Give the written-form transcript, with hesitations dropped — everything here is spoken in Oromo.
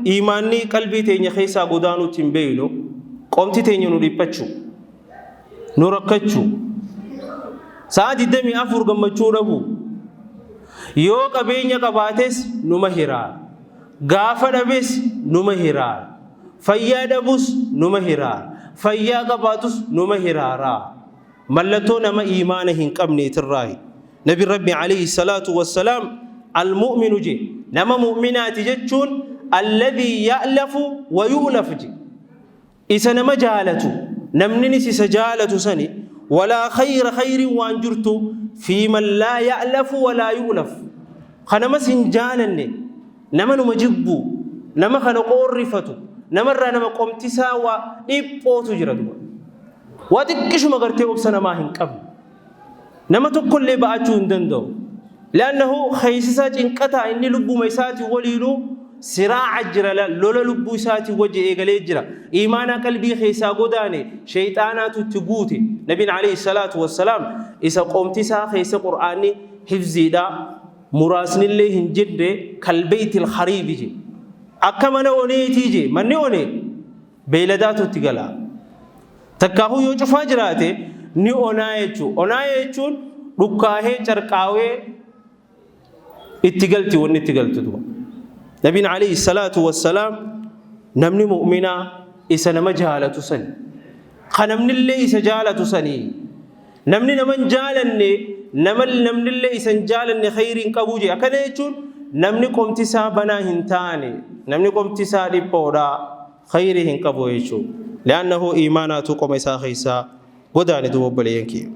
Iimaanni qalbii teenya keessaa godaanuutti hin beeynu. Qomti teenya nu dhiphachuu, nu rakkachuu, sa'a 24 gammachuu dhabuu. Yoo qabeenya qabaates numa hiraara, gaafa dhabes numa hiraara, fayyaa dhabus numa hiraara, fayyaa qabaatus numa hiraara. Mallattoo nama iimaana hin qabneetirraahi. Nabi Rabbi alayhi salaatu wassalaam al-mu'minu je, nama mu'minaati jechuun alladhii ya'lafu wa yu'laf je, isa nama jaalatu, namninis isa jaalatu sani. Walaa khayra, khayriin waan jirtu fi man laa ya'lafu walaa yu'laf, ka namas hin jaalanne, nama numa jibbu, nama kana qoorrifatu, namarraa nama qomtisaa waa dhiphootu jira duba. Waa xiqqishuma gartee obsa namaa hin qabne. Nama tokkollee ba'achuu hin danda'u. Li'annahu keessisaa cinqataa, inni lubbuma isaatiin waliinuu siraaca jira, lola lubbuu isaatiin wajji eegalee jira. Iimaanaa qalbii keessaa godaane, shayxaanaatu itti guute. Nabiin alayhi salaatu wassalaam isa qomtisaa keessa Qur'aanni hifziidha muraasnillee hin jirre kalbeeytil khariibi je. Akka mana oneetii je. Manni onee beeyladaatu itti gala. Takkaahuu yoo cufaa jiraate ni onaa jechuudha. Onaa jechuun dhukkaahee carqaawee itti galti, wanni itti galtu duba. Nabiin alayhi salaatu wassalaam namni mu'minaa isa nama jaalatu sani. Ka namnillee isa jaalatu sanii. Namni nama hin jaalanne, nama namnillee isa hin jaalanne khayrii hin qabuu jee. Akkana jechuun namni qomti isaa banaa hin taane, namni qomti isaa dhiphoodha, khayrii hin qabu jechuudha. Li'annahu iimaanaatu qoma isaa keessaa godaane duuba, obboleeyyan kiyya.